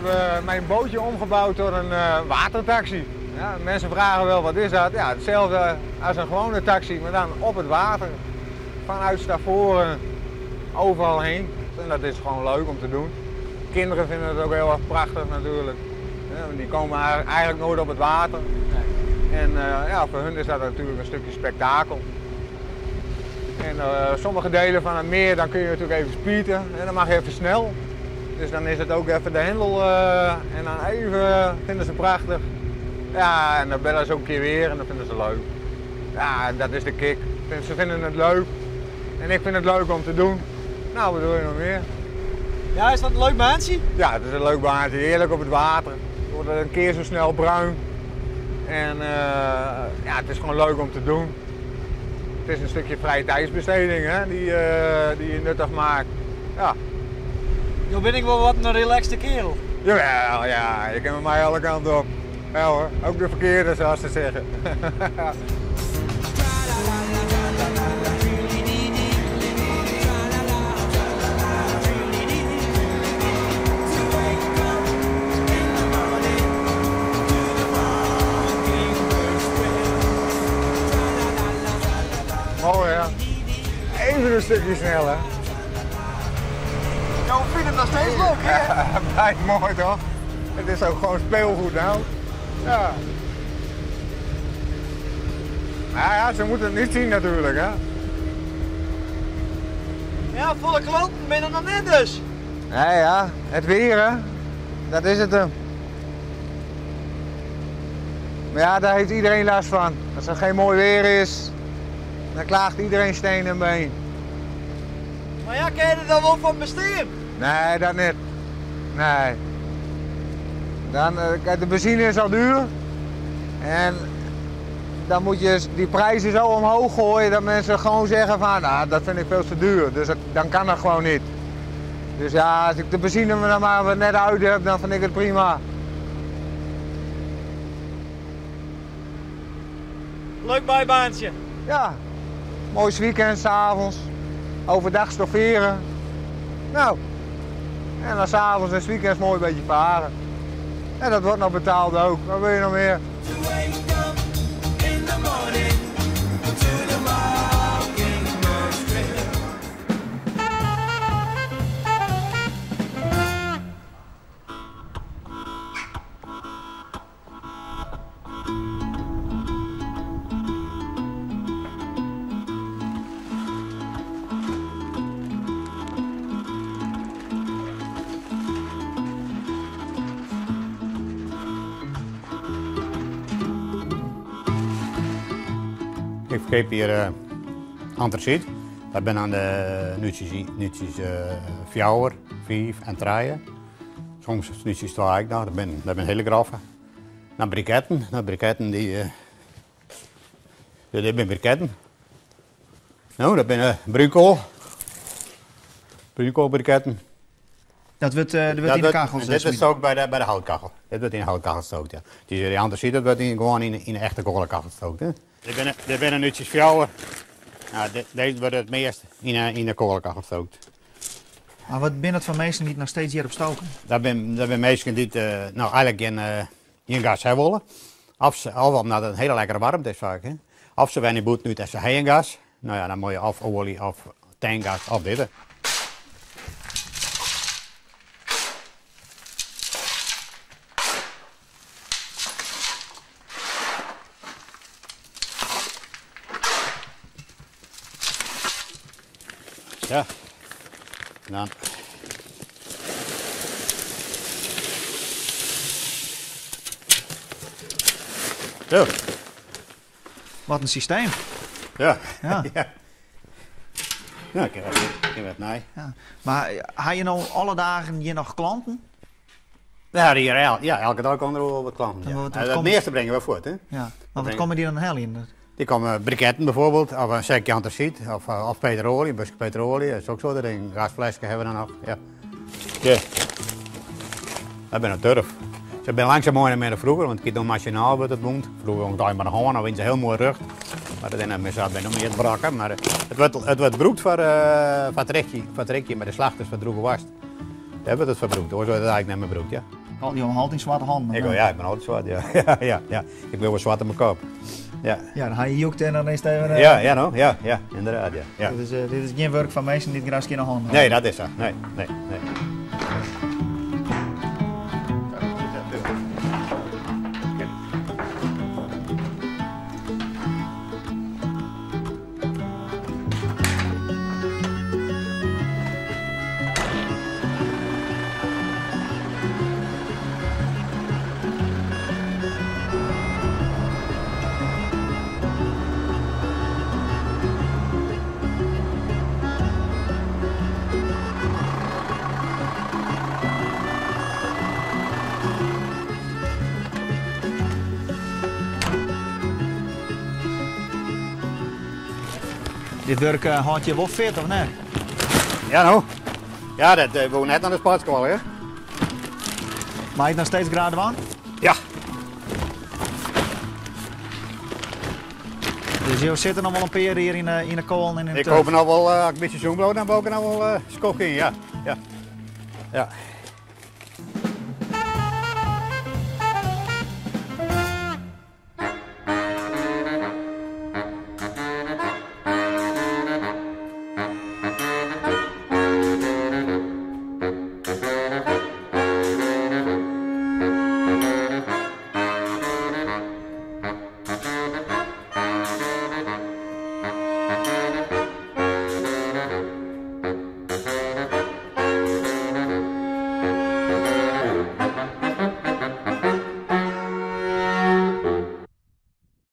heb mijn bootje omgebouwd tot een watertaxi. Ja, mensen vragen wel wat is dat? Ja, hetzelfde als een gewone taxi, maar dan op het water. Vanuit Stavoren overal heen. En dat is gewoon leuk om te doen. Kinderen vinden het ook heel erg prachtig natuurlijk. Ja, die komen eigenlijk nooit op het water. En ja, voor hun is dat natuurlijk een stukje spektakel. En sommige delen van het meer, dan kun je natuurlijk even spieten en dan mag je even snel. Dus dan is het ook even de hendel en dan even vinden ze prachtig. Ja, en dan bellen ze ook een keer weer en dan vinden ze leuk. Ja, dat is de kick. Ze vinden het leuk en ik vind het leuk om te doen. Nou, wat wil je nog meer? Ja, is dat een leuk baantje? Ja, het is een leuk baantje. Heerlijk op het water. Het wordt een keer zo snel bruin. En ja, het is gewoon leuk om te doen. Het is een stukje vrije tijdsbesteding, hè, die je nuttig maakt. Ja. Jo, ben ik wel wat een relaxte kerel? Jawel, ja, je kan met mij alle kanten op. Ja hoor, ook de verkeerde zoals ze zeggen. Mooi hè? Even een stukje sneller. Nou, ik vind het nog steeds leuk hè? Ja, blijft mooi toch? Het is ook gewoon speelgoed nou. Ja. Maar ja, ze moeten het niet zien natuurlijk hè. Ja, volle klanten binnen nog net dus. Ja, ja, het weer hè. Dat is het hem. Maar ja, daar heeft iedereen last van. Als er geen mooi weer is, dan klaagt iedereen steen en been. Maar ja, kan je er dan wel van besteden? Nee, dat niet. Nee. Dan, kijk, de benzine is al duur. En dan moet je die prijzen zo omhoog gooien dat mensen gewoon zeggen van, nou, dat vind ik veel te duur. Dus dan kan dat gewoon niet. Dus ja, als ik de benzine er maar net uit heb, dan vind ik het prima. Leuk bijbaantje. Ja, mooi weekend 's avonds. Overdag stofferen. Nou, en dan 's avonds en 's weekends mooi een beetje varen. En dat wordt nog betaald ook. Wat wil je nog meer? Ik verkeep hier antraciet. Dat ben aan de nutjes 4, 5 en 3. Soms nutjes 2 ik nog, dat ben hele grove. Dan briketten, nou, briketten die ja, dit zijn briketten. Nou, dat zijn bruinkool. Bruinkoolbriketten. Dat wordt Dat in de kachel dit wordt gesmeten. gestookt bij de houtkachel. Dit wordt in de houtkachel gestookt, ja. Die, die antraciet, dat wordt gewoon in de echte kolenkachel gestookt, hè. Dit zijn nutjes 4. Nou, deze wordt het meest in de kolenkachel gestookt. Maar wat ben het van mensen die het nog steeds hier op stoken? Dat zijn mensen die het nou, eigenlijk geen gas hebben willen. Of omdat het een hele lekkere warmte is vaak. Hè. Of ze zijn in boet nu dat ze geen gas. Nou ja, dan moet je of olie of tankgas of dit. Ja. Dan. Zo. Wat een systeem. Ja. Ja. Ja. Nou, ik heb wat, ik heb wat nee. Ja. Maar heb je nou alle dagen hier nog klanten? Ja, hier, ja, elke dag komen er wel wat klanten. En Ja. wat Het komt meeste brengen we voort, hè? Ja. Maar wat brengen komen die dan halen in? Die komen briketten bijvoorbeeld, of een zakje antraciet, of petrolie, een busje petrolie, dat is ook zo. Een gasflesje hebben we dan nog. Ja. Ja. Dat ben een turf. Ze zijn langzaam mooier dan vroeger, want het nog machinaal wordt het woont. Vroeger kon het maar de hand, dan wint ze heel mooi rug. Maar dat is dan nog meer het brakken. Maar het wordt gebruikt voor het rekje, voor het rekje met de slachters van droege wast. Daar wordt het verbruikt, hoor. Zo wordt het eigenlijk niet meer gebruikt, ja. Jo ha altyd swarte hannen. Ik, ja, ik bin altyd swart, ja. ja, ja, ja. Ik bin wol swart op mijn kop. Ja. Ja, dan ha je joekt en dan is it even... Uh, ja, ja, no, ja, ja, ynderdaad, ja. ja. Dit is, uh, dit is gjin wurk foar minsken dy't graach skjinne hannen Nee, dat is sa. Nee, nee, nee. Dit wurk eh, hâldt je wol fit, of net? Ja, no. Ja, dat uh, wol net nei de sportskoalle, hè? Mei ik noch steeds graach dwaan? Ja. Dus jo sitte noch wol in pear jier yn de, yn de koalen en in Ik hoop noch wol, uh, as ik in bytsje sûn bliuw, dan wol ik noch wol uh, skoft yn, ja. Ja. ja.